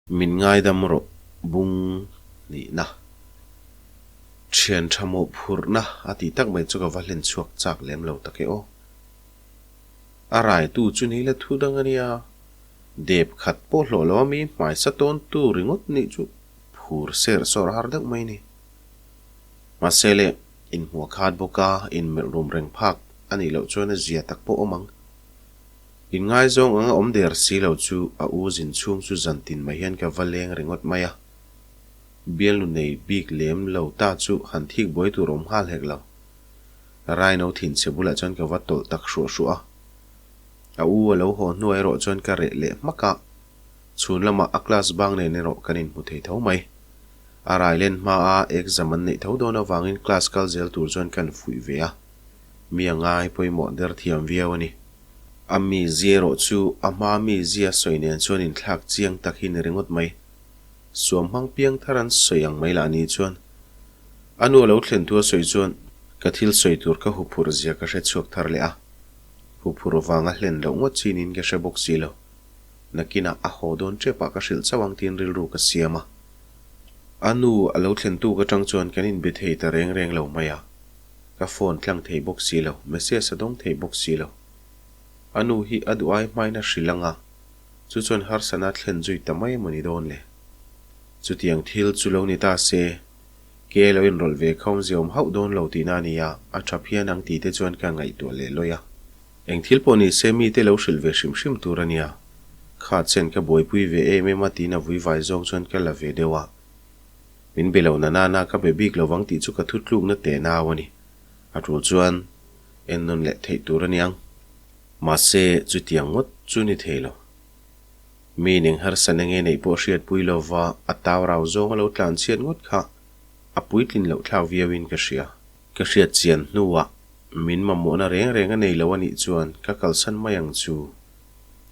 Min ngaidam rawh bung nihna. Thian tha mawhphurhna a tih tak mai chu ka va hlen chhuak chak lem lo tak e aw. A raitu chu ni la thu dang a nia. Dep khat pawh hlawh lo a mi hmaisa tawn tu ringawt nih chu phur ser sawr har deuh mai ni. Mahse le, inhmuh a khat bawk a, inmelh rum reng phak a nih loh chuan a zia tak pawh awm ang. Inngaizawng anga awm der si lo chu a u zin chhung chu zan tin mai hian ka va leng ringawt mai a. Bialnu nei bik lem lo ta chu han thik buai tur awm nghal hek lo. Raino thinchhe bulah chuan ka va tawlh tak hruah hruah a. A u a lo haw hnuai erawh chuan ka reh leh hmak a, chhun lamah a class bang nen erawh kan inhmu thei tho mai. A rai len hmaa exam an neih tho dawn avangin class kal zel tur chuan kan fuih ve a. Mi a ngai pawimawh der thiam viau a ni. A mi zia erawh chu a hma mi zia sawi nen chuan inthlak chiang tak hi ni ringawt mai. Suam hmang piang thar an sawi ang mai lah ni chuan a nu a lo thlen thu a sawi chuan ka thil sawi tur ka huphurh zia ka hre chhuak thar leh a. Huphurh vanga hlen loh ngawt chi niin ka hre bawk si lo. Nakinah a haw dawn tepah ka hrilh chauh ang tiin rilru ka siam a. A nu a lo thlen tuk atang chuan kan inbe thei ta reng reng lo mai a. Ka phone tlang thei bawk si lo, message a dawng thei bawk si lo. A nu hi a duh ai hmain a hrilh ang a, chu chuan harsana thlen zui ta mai emaw ni dawn le. Chutiang thil chu lo ni ta se, ke lo inrawlh ve kha awmzia awm hauh dawn lo tihna a ni a, a tha phian ang tih te chuan ka ngaihtuah leh lawih a. Eng thil pawh ni se mite lo hrilh ve hrim hrim tur a nia. Kha chen ka buaipui ve em em a tiin a vuivai zawng chuan ka la ve deuh a. Min be lo na nana ka be bik lovang tih chu ka thutlukna teh nau a ni. A tul chuan en nawn leh theih tur a niang. Mahse, chutiang ngawt chu ni thei lo. Mi ning harsa na nge neih pawh hriatpui lova a tau rau zawng a lo tlan chhiat ngawt kha a puitlin loh thlak viauin ka hria. Ka hriat chian hnuah min mamawhna reng reng a nei lo a nih chuan ka kalsan mai ang chu.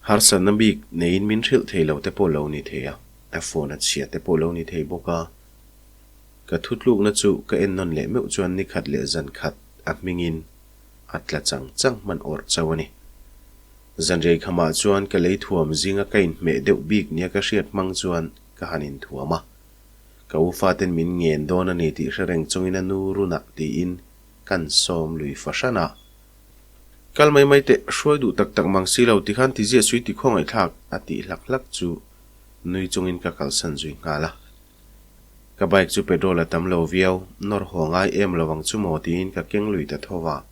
Harsatna bik neiin min hrilh thei lo te pawh lo ni thei a. A phone a chhia te pawh lo ni thei bawk a, ka thutlukna chu ka en nawn leh meuh chuan ni khat leh zan khat a hmingin a tla chang chang hman awrh chauh a ni. Zanriai khamah chuan ka lei thuam zinga ka inhmeh deuh bik nia ka hriat hmang chuan ka han inthuam a, ka u faten min ngen dawn a ni tih hre reng chungin a nu runah tiin kan sawm lui fahran a. Kal mai mai teh, hruai duh tak tak mang si lo tikhan tizia sui ti khawngaihthlak a tih hlak hlak chu Nui chungin ka kalsan zui nghal a. Ka bike chu petrol a tam lo viau, nawr haw ngai em lo ang chu maw tiin ka keng lui ta tho va.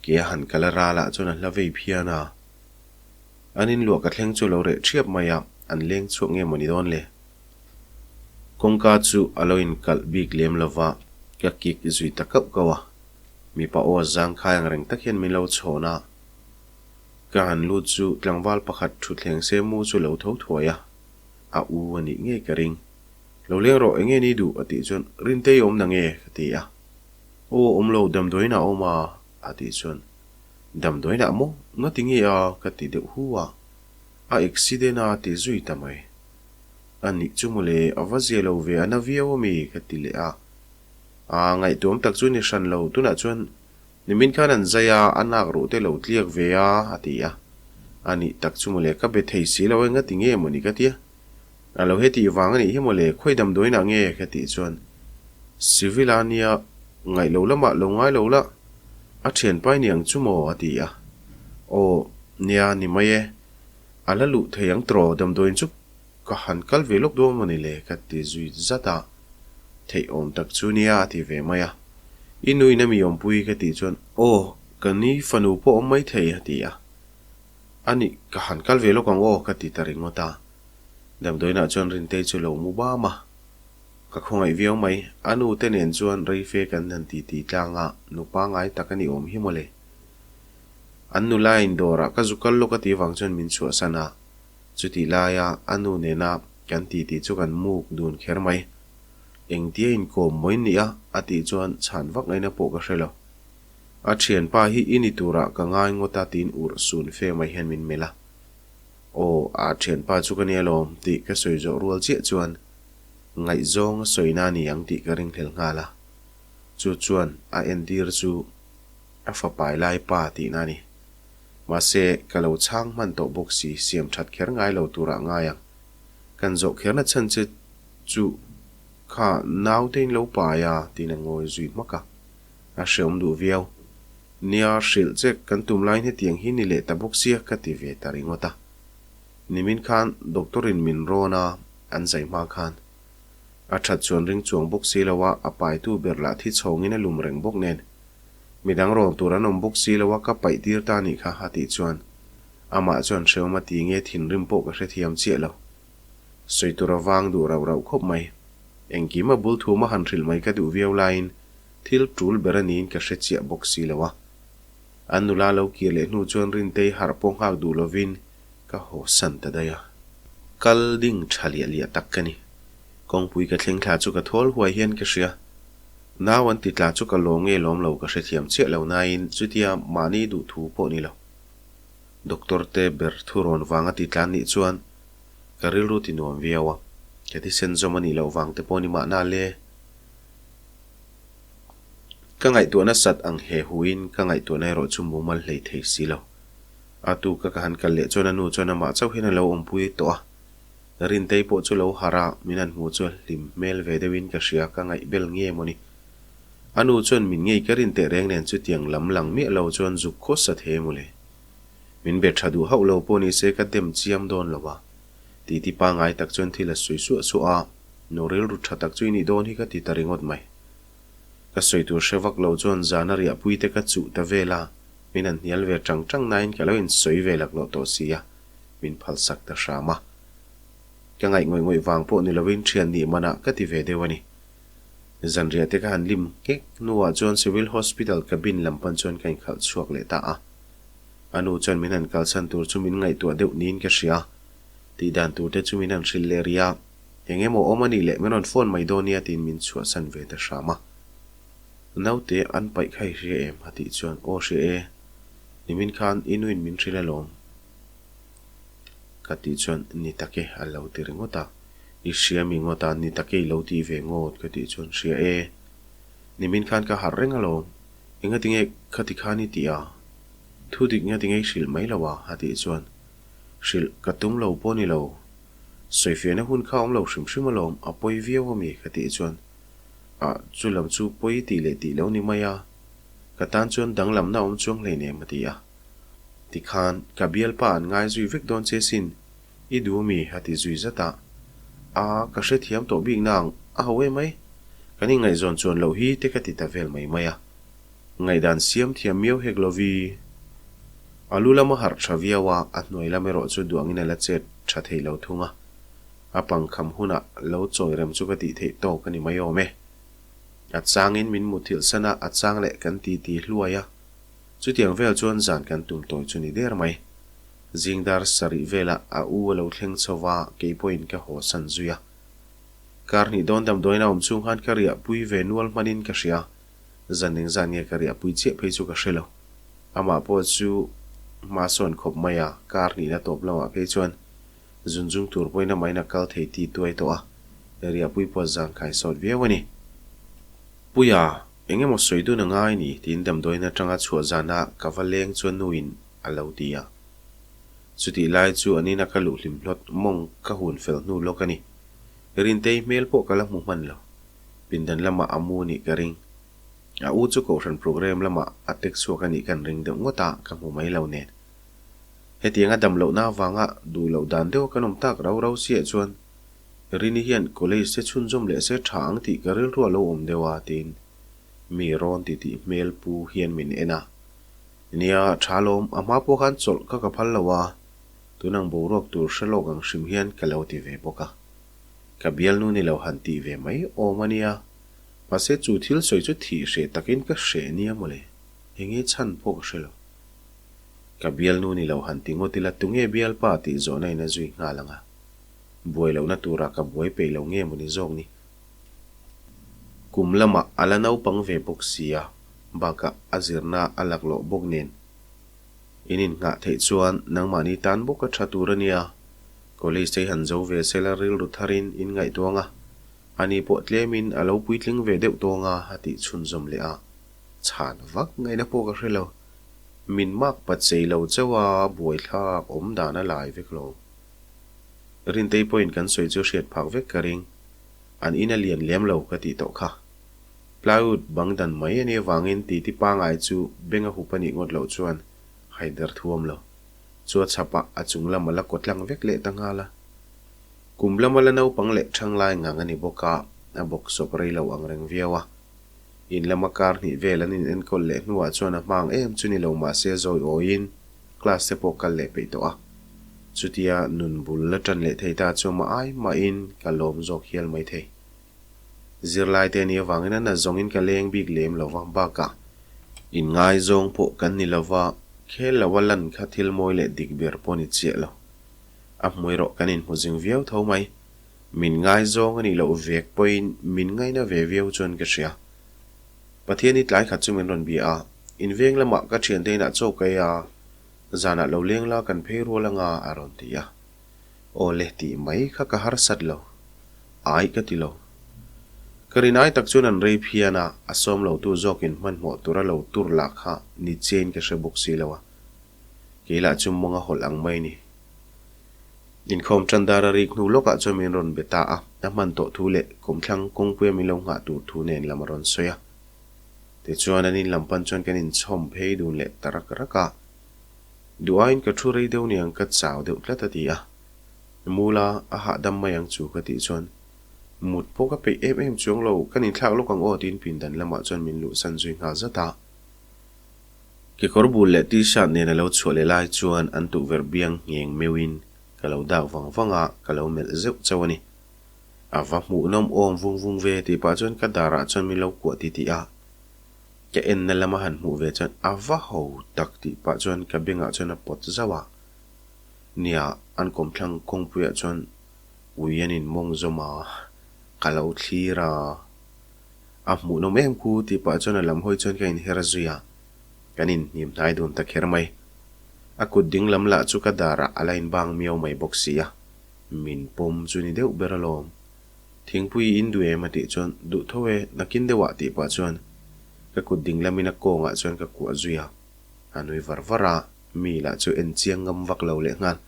Ke a han kal a ralah chuan a hla vei phian a. An inluah ka thleng chu a lo reh ṭhiap mai a, an leng chhuak nge maw ni dawn le? Kawngka chu a lo inkalh bik lem lo va, ka kik zui ta kauh kauh a. Mipa aw zangkhai ang reng tak hian min lo chhawn a. Ka han lut chu tlangval pakhat thutthleng se mu chu lo tho thuai a, a u a nih ngei ka ring. Lo leng rawh, enge ni duh? a tih chuan, Rintei awm na nge? ka ti a. Aw, awm lo, damdawiin ah awm a, a tih chuan, Damdawiin ah maw? Ngati nge a? ka ti deuh hu a. A accident a ti zui ta mai. A nih chu mawle, a va zia lo ve, a na viau ami? ka ti leh a. Aa, ngaihtuam tak chu ni hran lo, tunah chuan Nimin khan an zai a, a nak ruh te lo tliak ve a, a ti a. A nih tak chu mawle, ka be thei si lo e, nga ti nge mawni ka tia. A lo hetih vang a nih hi mawle, khawi damdawiinah nge ka tih chuan Civil a nia, ngaih lo lamah lo ngai lo la, a thianpai ni ang chu maw a ti a. Aw, nia ni mai e, a la luh thei ang tiraw damdawiin chu ka han kal ve lawk dawn mawni le ka ti zui zat a. Theih awm tak chu nia a ti ve mai a. I nuin a mi awmpui ka tih chuan aw ka ni fanu pawh awm mai thei a ti a. A nih ka han kal ve lawk ang aw ka ti ta ringawt a. Damdawiinah chuan Rintei chu lo mu bam a. Ka khawngaih viau mai, a nu te nen chuan reife kan han ti ti tlang a, nu pangai tak a ni awm hi mawle. An nula in dawrah ka zu kal lawk a tih vang chuan min chhuahsan a, chutih laia a nu nena kan ti ti chu kan muk dun kher mai. Engtia inkawm mawi ni a? a tih chuan chhan vak ngaihna pawh ka hre lo. A thianpa hi i ni turah ka ngai ngawt a tiin urh sun fe mai hian min melh a. Aw, a thianpa chu ka nia lawm tih ka sawi zawh rual chiah chuan ngaihzawng a sawina a ni ang tih ka ringhlel nghal a. Chu chuan a entir chu a fapai lai pa tihna a ni. Mahse, ka lo chhang hman tawh bawk si siam that kher ngai lo turah ngai ang. Kan zawh kherna chhan che chu kha naute in lo pai a, tiin a ngawi zui hmak a. A hreawm duh viau. Nia, hrilh che kan tum laiin hetiang hi ni leh ta bawk sia ka ti ve ta ringawt a. Nimin khan doctor in min rawn a, an zai hma khan. A that chuan ring chuang bawk si lo a, a paitu ber lah thi chhawngin a lum reng bawk nen. Midang rawn tur an awm bawk si lo a, ka paih tir ta nih kha, a tih chuan amah chuan hreawm a ti nge thinrim pawh ka hrethiam chiah lo. Sawi tur a vang duh rauh rauh khawp mai. Engkim a bul thum a han hrilh mai ka duh viau laiin thil tul ber a niin ka hre chiah bawk si lo a. An nula lo kir leh hnu chuan Rintei harh pawh nghak duh lovin ka haw san ta daih a. Kal ding tha liah liah tak ka ni. Kawngpui ka thleng thla chu ka thawl huai hian ka hria. Nau an ti tla chu ka lawm nge lawm lo ka hrethiam chiah lo nain chutia mahni duh thu pawh ni lo. Doctor te ber thu rawn vang a ti tlan nih chuan ka rilru ti nuam viau a. Ka thisen zawm a nih loh vang te pawh ni mahna le. Ka ngaihtuahna sat ang he huin ka ngaihtuahna erawh chu mumal hlei thei si lo. A tuka ka han kal leh chuan a nu chuan amah chauh hian a lo awmpui tawh a. Rintei pawh chu lo harh a, min han hmuh chu a hlim hmel ve deuhin ka hria, ka ngaih bel nge mawni. A nu chuan min ngei ka rin teh reng nen chutiang lam lang miah lo chuan zuk khaw sa the mawle. Min be tha duh hauh lo pawh ni se ka dem chiam dawn lo a. Titi pangai tak chuan thil a sawi suah suah a, nu rilru tha tak chu i nih dawn hi ka ti ta ringawt mai. Ka sawi tur hre vak lo chuan zana riahpui te ka chuh ta vel a, min han hnial ve tang tang nain ka lo insawi ve laklawh tawh si a, min phalsak ta hram a. Ka ngaih ngawih ngawih vang pawh ni lovin thian nih manah ka ti ve deuh a ni. Zanriah te ka han lim nghek hnuah chuan Civil Hospital cabin lam pan chuan ka inkhalh chhuak leh ta a. A nu chuan min han kalsan tur chu min ngaihtuah deuh niin ka hria. Tih dan tur te chu min han hrilh leh rih a, eng emaw awm a nih leh min rawn phone mai dawn nia tiin min chhuahsan ve ta hram a. Naute an paih kha i hria em? a tih chuan, Aw hria e, nimin khan i nuin min hrilh alawm. Ka tih chuan, Ni tak e, a lo ti ringawt a. I hria mi ngawt a, ni tak e i lo tih ve ngawt ka tih chuan, Hria e, nimin khan ka harh reng alawm, engati nge khati khan i tih a? Thu dik ngati nge i hrilh mai lo a? a tih chuan, Hrilh ka tum lo pawh ni lo, sawifiahna hun kha awm lo hrim hrim alawm, a pawi viau ami? ka tih chuan, Ah, chu lam chu pawi tih leh tih lo ni mai a, ka tan chuan danglamna awm chuang hleinem a ti a. Tikhan, ka bialpa an ngai zui vek dawn che sin, i duh ami? a ti zui zat a. A, ka hrethiam tawh bik nang, a ho em mai, kan inngaihzawn chuan loh hi te ka ti ta vel mai mai a. Ngaihdan siam thiam miau hek lovi. A lu lam a harh tha viau a, a hnuai lam erawh chu duangin a la chet tha thei lo thung a. A pangkham hunah lo chawi rem chu ka tih theih tawk a ni mai awm e. A changin min muthilh san a, a chang leh kan ti ti hluai a. Chutiang vel chuan zan kan tum tawi chu ni der mai. Zing dar sarih velah a u a lo thleng chho va, kei pawhin ka haw san zui a. Kar hnih dawn damdawiin a awm chhung khan ka riahpui ve nual hmanin ka hria. Zan eng zan nge ka riahpui chiah phei chu ka hre lo. Amah pawh chu hma sawn khawp mai a, kar hnihna tawp lamah phei chuan Zun zung tur pawhin amahin a kal thei ti tuai tawh a, riahpui pawh zang khai sawt viau a ni. Puia, eng emaw sawi dun a ngai ni? tiin damdawiin atanga chhuah zana ka va leng chuan nuin a lo ti a. Chutih lai chu an ina ka luh hlim hlawt mawng ka hun fel hnu lawk a ni. Rintei hmel pawh ka la hmu hman lo. Pindan lamah a mu nih ka ring. A u chu kohhran programme lamah a tek chhuak a nih kan ring deuh ngawt a, ka hmu mai lo nen. Hetianga dam lohna avanga duh loh dan deuha kan awm tak rau rau siah chuan Rini hian college te chhunzawm leh se tha ang tih ka rilru a lo awm deuh a tiin mi rawn ti tih hmel pu hian min en a. Nia, tha lawm, a hma pawh khan chawlh ka ka phal lo a, tunang boruak tur hre lawk ang hrim hian ka lo ti ve bawk a. Ka bialnu ni lo han tih ve mai awm a nia, mahse chu thil sawi chu thih hreh takin ka hreh nia mawle, enge chhan pawh ka hre lo. Ka bialnu ni lo han ti ngawt ila tunge bialpa tih zawhna in a zui nghal ang a. Buai lohna turah ka buai peih lo nge mawni zawk ni. Kum lamah a la naupang ve bawk sia, bakah a zirna a laklawh bawk nen. In innghah theih chuan nangmahni tan bawk a tha tur a nia. College te hi han zo ve sela rilru tharin in ngaihtuang a, ani pawh tlemin a lo puitling ve deuh tawng a, a tih chhunzawm leh a. Chhan vak ngaihna pawh ka hre lo. Min mak pa chei lo chauh a, buaithlak awm dan a lai vek lo. Rintei pawhin kan sawi chu hriat phak vek ka ring. An in a lian lem lo ka tih tawh kha. Plywood bang dan mai a nih avangin titi pangai chu beng a hup a nih ngawt loh chuan haider thuam lo. Chu a chhapah a chung lam a la kaw tlang vek leh ta nghal a. Kum lama la naupang leh thang lai ngang a ni bawk a, a bawk sawp rei lo ang reng viau a. In lama kar hnih vel an inenkawl leh hnuah chuan a hmang em chu ni lo mahse zawi awiin class te pawh kal leh peih tawh a. Chutia nun bul la tan leh thei ta chu mah ai mahin ka lawm zawk hial mai thei. Zirlai te nih avangin a na zawngin ka leng bik lem lo va, bakah inngaizawng pawh kan ni lo va, khel lo a lan kha thil mawi leh dik ber pawh ni chiah lo. A hmu erawh kan inhmu zing viau tho mai. Min ngaizawng a nih loh vek pawhin min ngaina ve viau chuan ka hria. Pathian hi tlai khat chu min rawn bia a, in veng lamah ka thiante inah chaw ka ei a, zanah lo leng la kan phei rual anga a rawn ti a. Aw le tih mai kha ka harsat lo. Ai ka ti lo. Ka rinai tak chuan an rei phian a, a sawm lo tu zawkin hmanhmawh tura lo tur lah kha ni chiain ka hre bawk si lo a. Kei lah chu mawng a hawlh ang mai ni. Inkhawm tan dar a rik hnu lawkah chuan min rawn be ta a, a hman tawh thu leh kawmthlang kawngpuia min lo nghah tur thu nen lam a rawn sawi a. Tichuan an in lam pan chuan kan inchhawm phei dun leh ta rak rak a. Duh aiin ka thu rei deuh niang ka chau deuh tlat a ti a. Mula a hahdam mai ang chu ka tih chuan mut pawh ka peih em em chuang lo, kan inthlak lawk ang aw tiin pindan lamah chuan min luhsan zui nghal zat a. Kekawr bul leh t-shirt nen a lo chhuah leh lai chuan an tukverh biang ngheng meuhin ka lo dak vang vang a, ka lo melh zeuh chauh a ni. A va hmuhnawm awm vung vung ve tih pah chuan ka darah chuan min lo kuah titih a. Ka enna lama han hmuh ve chuan a va ho tak tih pah chuan ka bengah chuan a pawt zauh a. Nia, an kawmthlang kawngpuiah chuan ui an inmawng zawm a, ka lo thlir a. A hmuhnawm em khu tih pah chuan a lam hawi chuan ka inher zui a, kan inhnim hnai dun ta kher mai. A kut ding lam lah chu ka darah a la inbang miau mai bawk si a, min pawm chu ni deuh ber alawm. Thingpui i in duh em a tih chuan duh tho e, nakin deuh ah tih pah chuan ka kut ding lamin a kawngah chuan ka kuah zui a, a nui var var a, mi lah chu en chiang ngam vak lo leh nghal.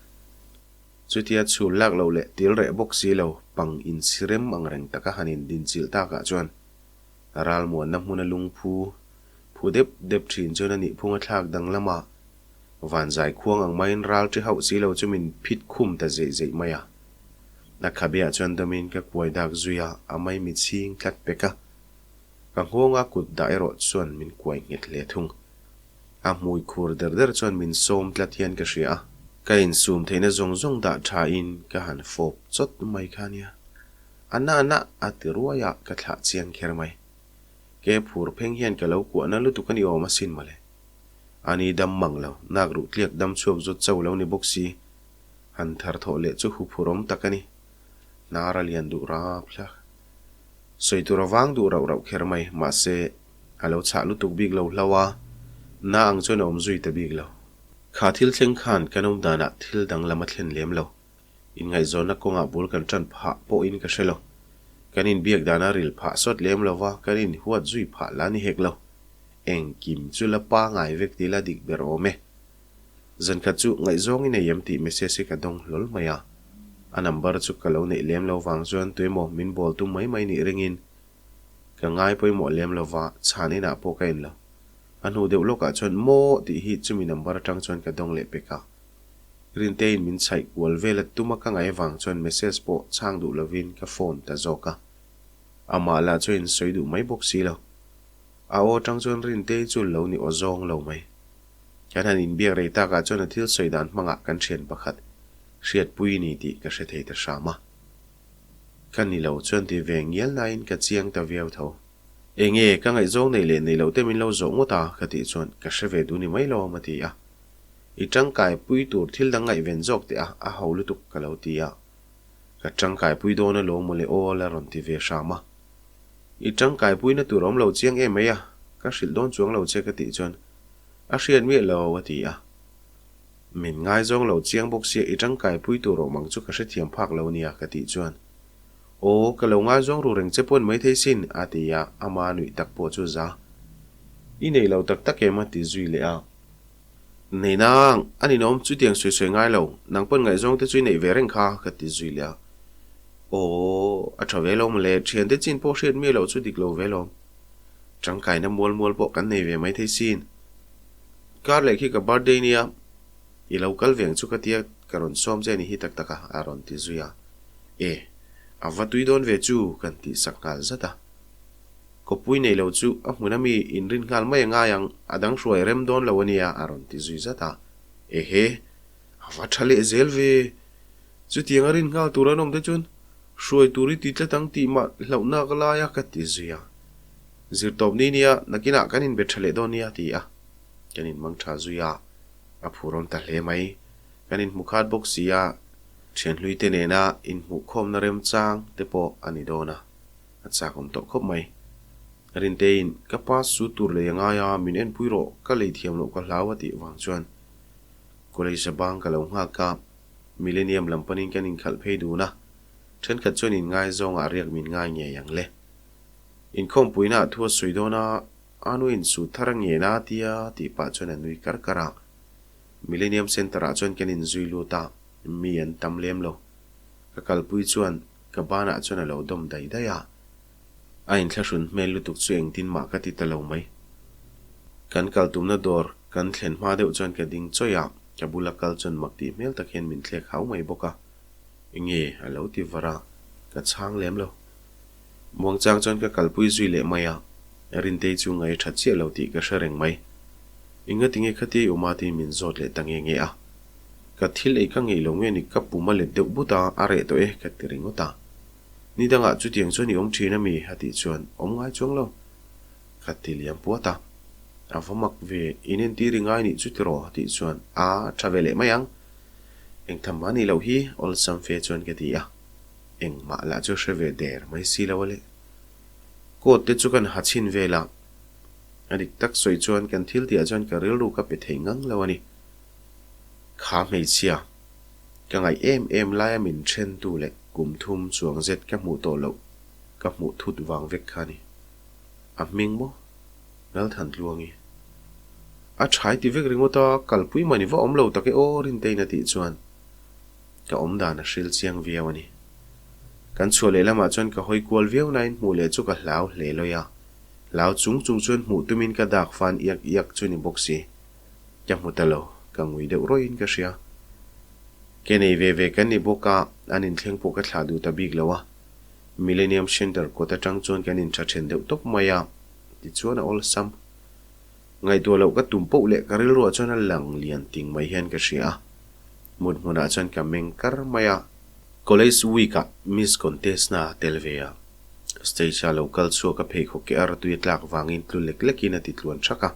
Chutia chhul lak loh leh til reh bawk si lo, pang inchhirem ang reng taka han indinchilh takah chuan ralmuanna hmuna lungphu phu dep dep thin chuan a nihphung a thlak danglam a, vanzai khuang ang maiin ral ṭi hauh si lo chu min phit khum ta zeih zeih mai a. A khabeah chuan dawmin ka kuai dak zui a, a maimi chhing tlat pek a. Ka nghawnga kut dah erawh chuan min kuai nghet hle thung. A hmui khur der der chuan min sawm tlat hian ka hria a. Ka insum theihna zawng zawng dah thain ka han fawp chawt mai kha nia. A na a na a ti ruai a, ka thlah chiang kher mai. Ke phur pheng hian ka lo kuahna lutuk a ni awm asin mawle. A ni dam mang lo, nak ruh tliak dam chhuak zawt cho lo ni bawk si. Han thar thawh leh chu huphur awm tak a ni. Hnar a lian duh rap hlak. Sawi tur a vang duh rauh rauh kher mai, mahse, A lo chhah lutuk bik lo hlau a, na ang chuan a awm zui ta bik lo. Kha thil thleng khan kan awm danah thil danglam a thlen lem lo. Inngaihzawnna kawngah bul kan tan phah pawhin ka hre lo. Kan inbiak dana ril phah sawt lem lo va, kan inhuat zui phah la ni hek lo. Engkim chu la pangai vek tih la dik ber awm e. Zankhat chu ngaihzawng i nei em tih message hi ka dawng hlawl mai a. A number chu ka lo neih lem lo vang chuan tuemaw min bawl tum mai mai nih ringin Ka ngai pawimawh lem lo va, chhan inah pawh ka en lo. A hnu deuh lawkah chuan maw tih hi chumi number atang chuan ka dawng leh pek a. Rinteiin min chhaih kual vel a tuma ka ngaih avang chuan message pawh chhang duh lovin ka phone ta zawk a. Amah lah chu a insawi duh mai bawk si lo. A aw atang chuan Rintei chu lo ni aw zawng lo mai. Kan han inbiak rei takah chuan a thil sawi dan hmangah kan thian pakhat hriatpui ni tih ka hre thei ta hram a. Ka ni lo chuan ti ve ngial nain ka chiang ta viau tho. Enge ka ngaihzawng neih leh neih loh te min lo zawh ngawt a ka tih chuan ka hre ve duh ni mai lo a ti a. I tangkai pui tur thil dang ngaihven zawk teh a, a ho lutuk ka lo ti a. Ka tangkai pui dawn a lawm mawle aw la rawn ti ve hram a. I tangkai puina tur awm lo chiang em mai a, ka hrilh dawn chuang lo che ka tih chuan a hriat miah lo a ti a. Min ngaizawng lo chiang bawk sia i tangkai pui tur awm ang chu ka hrethiam phak lo nia ka tih chuan Aw ka lo ngaizawng ru reng che pawn maithei sin a ti a, ama nuih tak pawh chu za. I nei lo tak tak em a ti zui leh a. Nei nang, a ninawm, chutiang sawi sawi ngai lo, nang pawn ngaihzawng te chu i neih ve reng kha, ka ti zui leh a. Aw, a tha ve lo mawle, thiante chin pawh hriat miah loh chu dik lo ve lawm. Tangkaina mual mual pawh kan nei ve mai thei sin. Kar leh khi ka birthday nia, i lo kal veng chu ka tia ka rawn sawm che ni hi tak tak a, a rawn ti zui a. E, a va tui dawn ve chu, kan tih sak nghal zat a. Kawppui nei lo chu a hmun ami inrin nghal mai a ngai ang, a dang hruai rem dawn lo a nia, a rawn ti zui zat a. Ehe, a va tha leh zel ve. Chutiang a rin nghal tur an awm te chuan hruai tur i ti tlat ang tih mah hlauhna ka lai a, ka ti zui a. Zirtawp ni nia, nakinah kan inbe tha leh dawn nia, ti a. Kan inmang tha zui a, a phurawm ta hle mai. Kan inhmu khat bawk si a, thianhlui te nena inhmuhkhawmna remchang te pawh a ni dawn a. A chak awm tawh khawp mai. Rinteiin, Ka pa su tur lei a ngai a, min enpui rawh, ka lei thiam loh ka hlau a tih vang chuan College a bang ka lo nghak a, Millennium lam panin kan inkhalh phei dun a, thenkhat chuan inngaizawngah riak min ngai ngei ang le. Inkhawmpuinaah thu a sawi dawn a, a nu in su thar a ngen a tia tih pah chuan a nui kar kar a. Millennium Centre ah chuan kan inzui lut a, mi an tam lem lo. Ka kalpui chuan Ka banah chuan a lo dawm daih daih a, a inthlahrun hmel lutuk chu engtin mah ka ti ta lo mai. Kan kal tumna dawr kan thlen hma deuh chuan ka ding chawih a, ka bula kal chuan mak tih hmel tak hian min thlek hau mai bawk a. Enge a lo ti var a, ka chhang lem lo. Muangchang chuan ka kalpui zui leh mai a, Rintei chu ngai tha chiah lo tih ka hre reng mai. Engatinge khatia i awm a tiin min zawt leh ta nge nge a. Ka thil ei ka ngeih lo nge ni ka pum a let deuh but a, a reh tawh e ka ti ringawt a. Ni dangah chutiang chuan i awm thin a mi? a tih chuan awm ngai chuang lo. Ka ti liam puat a. A va mak ve, in entir i ngai nih chu tiraw? a tih chuan a tha ve leh mai ang. Engtham mah nih loh hi awlsam fe chuan ka ti a. Engmah lah chu hre ve der mai si lo a le. Coat te chu kan ha chhin vel a. A dik tak sawi chuan kan thil tihah chuan ka rilru ka pe thei ngang lo a ni. Kha hmeichhia, ka ngaih em em laia min thentu leh kum thum chuang zet ka hmuh tawh loh ka hmuh thut vang vek kha a ni. A hming maw? Lalthantluangi. A thai ti vek ringawt a, kalpui mah ni va awm lo tak e aw Rintein a tih chuan ka awm dan a hril chiang viau a ni. Kan chhuah leh lamah chuan ka hawi kual viau nain hmuh leh chu ka hlau hle lawi a, hlau chung chung chuan hmuh tumin ka dak fan iak iak chu ni bawk si. Ka hmu ta lo, ka ngui deuh rawih in ka hria. Ke nei ve ve kan ni bawk a, an inthleng pawh ka thlah duh ta bik lo a. Millennium Centre kawt atang chuan kan intha then deuh tawp mai a, tichuan a awlsam. Ngaihtuah loh ka tum poh leh ka rilruah chuan a lang lian ting mai hian ka hria a. Mut hmunah chuan ka meng kar mai a. College Week-ah Miss Contest-na a tel ve a. Stage-a lo kal chhuak a pheikhawk ke ar tui a tlak vangin tlu lek lekin a ti tluan thak a.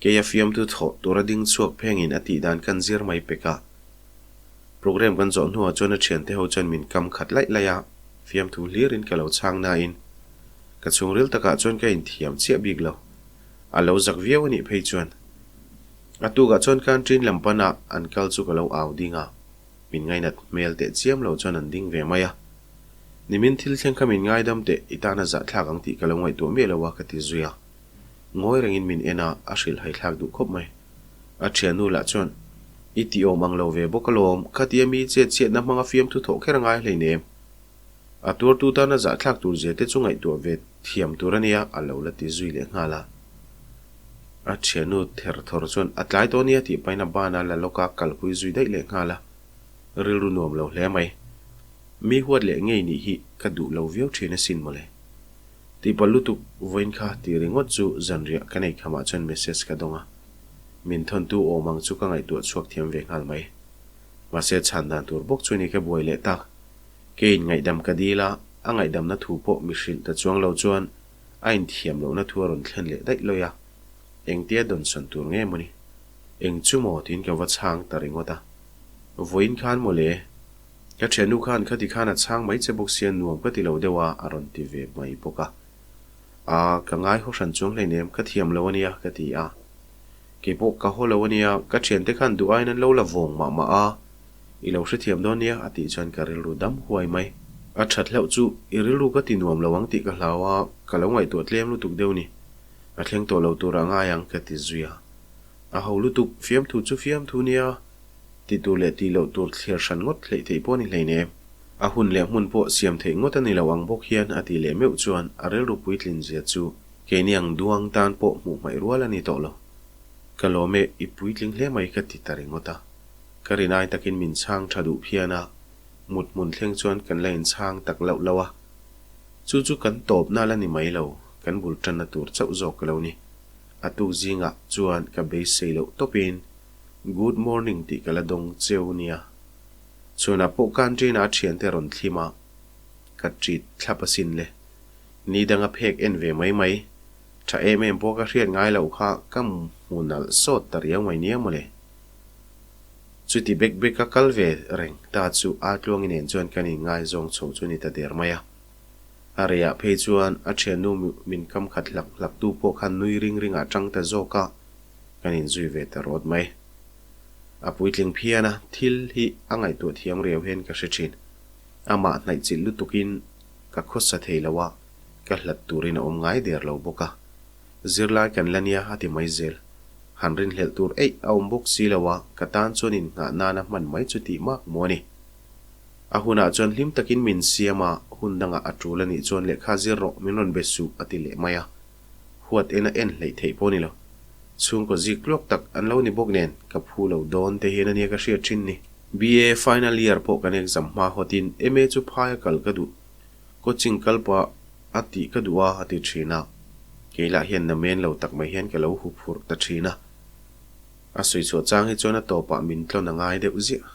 Kei a fiamtu thawh tura ding chhuak phengin a tih dan kan zir mai pek a. Program kan zawh hnuah chuan a thiante ho chuan min kam khat laih laih a, fiamthu hlirin ka lo chhang nain ka chhungril takah chuan ka inthiam chiah bik lo. A lo zak viau a nih phei chuan. A tukah chuan canteen lam panah an kal chu ka lo au ding a, min ngainat hmel teh chiam lo chuan an ding ve mai a. Nimin thil thleng kha min ngaidam teh i tan a zahthlak ang tih ka lo ngaihtuah miah lo a ka ti zui a. Ngawi rengin min en a, a hrilh haithlak duh khawp mai. A thiannu lah chuan, I ti awm ang lo ve bawk alawm, khatia mi chet chhiatna hmanga fiamthu thawh kher a ngai hleinem. A tuartu tana zahthlak tur zia te chu ngaihtuah ve thiam tur a nia, a lo la ti zui leh nghal a. A thiannu ther thawr chuan, A tlai tawh nia tih pahin a ban a la lawk a, kalpui zui daih leh nghal a. Rilru nuam lo hle mai. Mi huat leh ngei nih hi ka duh lo viau thin asin mawle. Tihpalh lutuk vawiin kha tih ringawt chu zanriah ka nei khamah chuan message ka dawng a, min thawntu awm ang chu ka ngaihtuah chhuak thiam ve nghal mai. Mahse chhan dan tur bawk chu ni ka buai leh tak. Keiin ngaihdam ka dil a, a ngaihdamna thu pawh mi hrilh ta chuang lo chuan a inthiam lohna thu a rawn thlen leh daih lawi a, engtia dawnsawn tur nge mawni? Eng chu maw tiin ka va chhang ta ringawt a. Vawiin khan mawle. Ka thiannu khan khati khan a chhang mai che bawk sia nuam ka ti lo deuh a, a rawn ti ve mai bawk a. A, ka ngai haw hran chuang hleinem, ka thiam lo a nia, ka ti a. Kei pawh ka haw lo a nia, ka thiante khan duh aiin an lo la vawng mah mah a, i lo hrethiam dawn nia, a tih chuan ka rilru dam huai mai. A that hlauh chu i rilru ka ti nuam lo ang tih ka hlau a, ka lo ngaihtuah tlem lutuk deuh ni. A thleng tawh lo tur a ngai ang, ka ti zui a. A ho lutuk, fiamthu chu fiamthu nia, ti tur leh tih loh tur thliar hran ngawt hleih theih pawh a ni hleinem. A hun leh hmun pawh siam theih ngawt a ni lo ang bawk hian a tih leh meuh chuan a rilru puitlin zia chu keini ang duang tan pawh hmuh hmaih rual a ni tawh lo. Ka lawm e, i puitling hle mai ka ti ta ringawt a. Ka rinai takin min chhang tha duh phian a, mut hmun thleng chuan kan la inchhang tak loh loh a. Chu chu kan tawpna la ni mai lo, kan bul tanna tur chauh zawk ka lo ni. A tuk zingah chuan ka beisei loh tawpin Good morning tih ka la dawng cheu nia. Chhunah pawh canteen ah a thiante rawn thlim a, ka ṭit thlap asin le. Ni danga phek en ve mai mai, ṭha em em pawh ka hriat ngai loh kha ka hmu nalh sawt ta riau mai nia mawle. Chuti bek bek a kal ve reng ta chu Atluangi nen chuan kan inngaizawng chho chu ni ta der mai a. A reiah phei chuan a thiannu min kam khat hlak hlak tu pawh khan nui ring ring ah tang ta zawk a, kan inzui ve ta rawt mai. A puitling phian a, thil hi a ngaihtuah thiam riau hian ka hre thin. Amah hnaihchilh lutukin ka khawsa thei lo a, ka hlat turin a awm ngai der lo bawk a. Zirlai kan la nia a ti mai zel. Han rinhlelh tur eih a awm bawk si lo a, ka tan chuan innghah nana hman mai chu tih mak maw a ni. A hunah chuan hlim takin min siam a, hun dangah a tul a nih chuan lehkha zir rawh min rawn be suh a ti leh mai a. Huat ena en hleih theih pawh a ni lo. Chhungkaw zik tluak tak an lo ni bawk nen ka phu lo dawn te hian a nia ka hriat thin ni. BA final year pawh kan exam hma hawtin MA chu phaia kal ka duh. Coaching kal pah a tih ka duh a a ti thin a. Kei lah hian na men lo tak mai hian ka lo hu phurh ta thin a. A sawi chhuah chang hi chuan a tawpah min tlawn a ngai deuh ziah.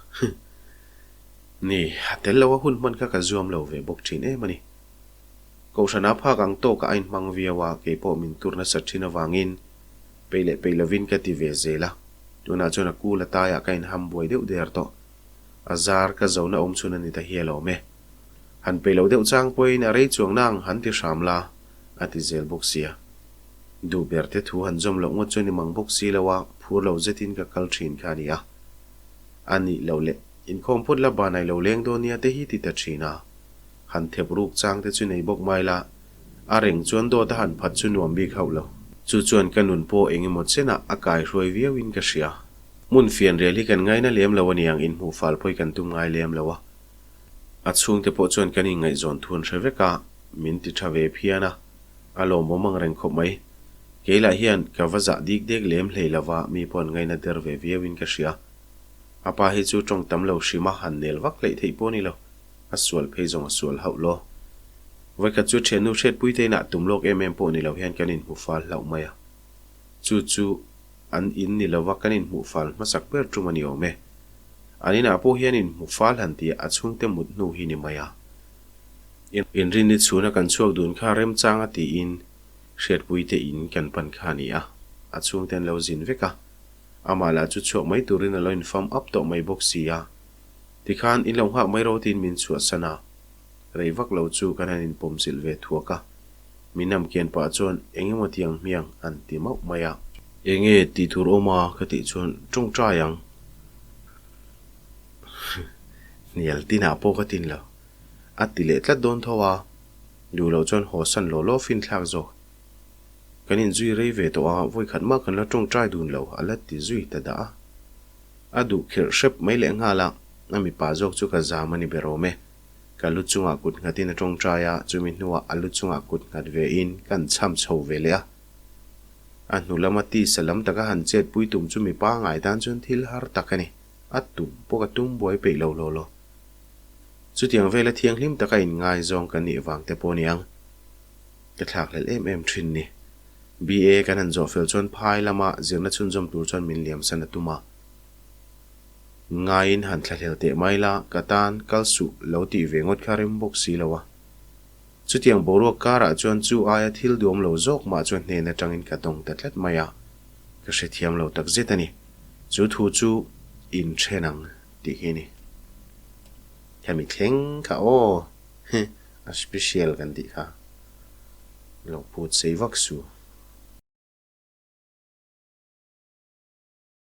Ni, a tel lo a hun hman kha ka zuam lo ve bawk thin em a ni. Kohhran a phak ang tawkah a inhmang viau a, kei pawh min tur nasat thin avangin peih leh peih lovin ka ti ve zel a. Tunah chuan a kul a taiah ka inham buai deuh der tawh. A zar ka zona awm chhun a ni ta hial awm e. Han peih loh deuh chang pawhin a rei chuang nang han ti hram la, a ti zel bawk sia. Duh ber te thu han zawm loh ngawt chu a ni mang bawk si lo a, phur lo zetin ka kal thin kha a ni a. A nih loh leh, inkhawm phawt la banai lo leng dawn nia te hi ti ta thin a. Han thep ruk chang te chu nei bawk mai la, a reng chuan dawt a han phat chu nuam bik hauh lo. Chu chuan ka nun pawh eng emaw chenah a kai hruai viauin ka hria. Hmun fianrial hi kan ngaina lem lo aniang inhmuh fal pawh hi kan tum ngai lem lo a. A chhungte pawh chuan kan inngaihzawn thu an hre vek a, min ti tha ve phian a, a lawmawm ang reng khawp mai. Kei lah hian ka va zah dik dek lem hlei lova mi pawh an ngaina der ve viauin ka hria. A pa hi chu tawng tam lo hrim a, han nel vak hleih theih pawh a ni lo. A sual phei zawng a sual hauh law. Vawikhat chu thiannu hriatpui te inah tum lawk em em pawh ni lo hian kan inhmu fal hlauh mai a. Chu chu an in ni lova kan inhmuh fal hmasak ber tum a ni awm e. An inah pawh hian inhmu fal han tih a chhungte mut hnu hi ni mai a. Inrinni chhuna kan chhuak dun kha remchang a tiin hriatpui te in kan pan kha a ni a, a chhungte an lo zin vek a. Amah lah chu chhuak mai turin a lo infam up tawh mai bawk si a. Tikhan in lo nghak mai ro tiin min chhuahsan a, rei vak lo chu kan han inpawmchilh ve thuak a. Min nam kian pah chuan eng emaw tiang hmiang an ti mauh mai a. Enge tih tur awm a ka tih chuan tawngtai ang. Hnial tinah pawh ka tin lo. A ti leh tlat dawn tho a, duh loh chuan haw san law law fin thlak zawk. Kan inzui rei ve tawh a, vawikhat mah kan la tawngtai dun lo a la ti zui ta dah a. A duh khirh hrep mai leh nghal a, a mipa zawk chu ka zam a ni ber awm e. Ka lu chungah kut nghatin a tawngtai a, chumi hnuah a lu chungah kut nghat vein kan cham chho ve leh a. A hnu lama tisa lam taka han chet pui tum chu mipa ngai tan chuan thil har tak a ni. A tum pawh ka tum buai peih lo law law. Chutiang vela thianghlim taka inngaizawng kan nih vang te pawh a ni ang. Ka thlakhlelh em em thin ni. BA kan han zawh fel chuan phai lama zirna chhunzawm tur chuan min liamsan a tum a. Ngaiin han thlahlel teh mai la, ka tan kal suh lo tih ve ngawt kha rem bawk si lo a. Chutiang boruak karah chuan chu aia thil duam lo zawk mah chuan hnen atangin ka dawng ta tlat mai a, ka hrethiam lo tak zet a ni. Chu thu chu inthen ang tih hi a ni. Hemi thleng kha aw, a special kan tih kha lo phut sei vak su.